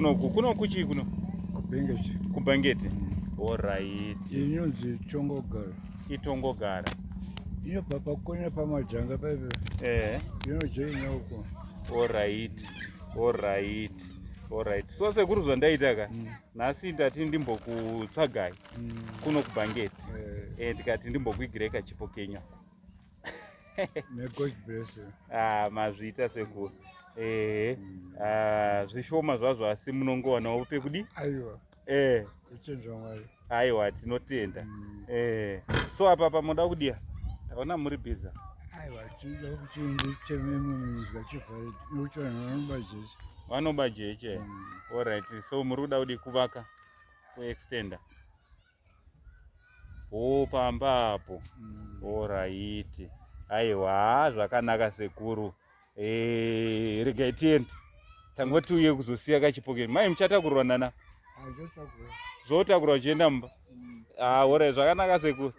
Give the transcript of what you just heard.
Kunoku kunoku chii kuno? Kubhengeti. Kubhengeti. Alright. Inonzi Tongogara. Itongogara. Inobva pakona pamajanga paipe. Eh. Inojoina uko. Alright. Alright. Alright. So sekuru zvandaita ka. Nhasi ndati ndimbokutsvagai kuno kubhangeti. Eh. Eh ndikati ndimbokuigirai kachipo kenyu. May God bless you. Ah, mazviita sekuru. Eh. Ah, zvishoma zvazvo asi munongowanawo pekudi? Aiwa. Eh. Kutenda Mwari. Aiwa tinotenda. Eh. So apa pamoda kudiya? Taona muri busy. Aiwa tinoda kuti nditeme mumizwa chivhare nekuti vanhu vanoba jeche. Vanoba jeche. Alright. So muri kuda kudi kuvaka kuextender. Oh, pamba apo. Alright. Aiwa zvakanaka sekuru. Eh, regai tiende. Tangoti uye kuzosiya kachipokeni. Mai muchatakurwa nana. Azotakura. Zvotakurwa uchienda mumba. Ah, alright zvakanaka sekuru.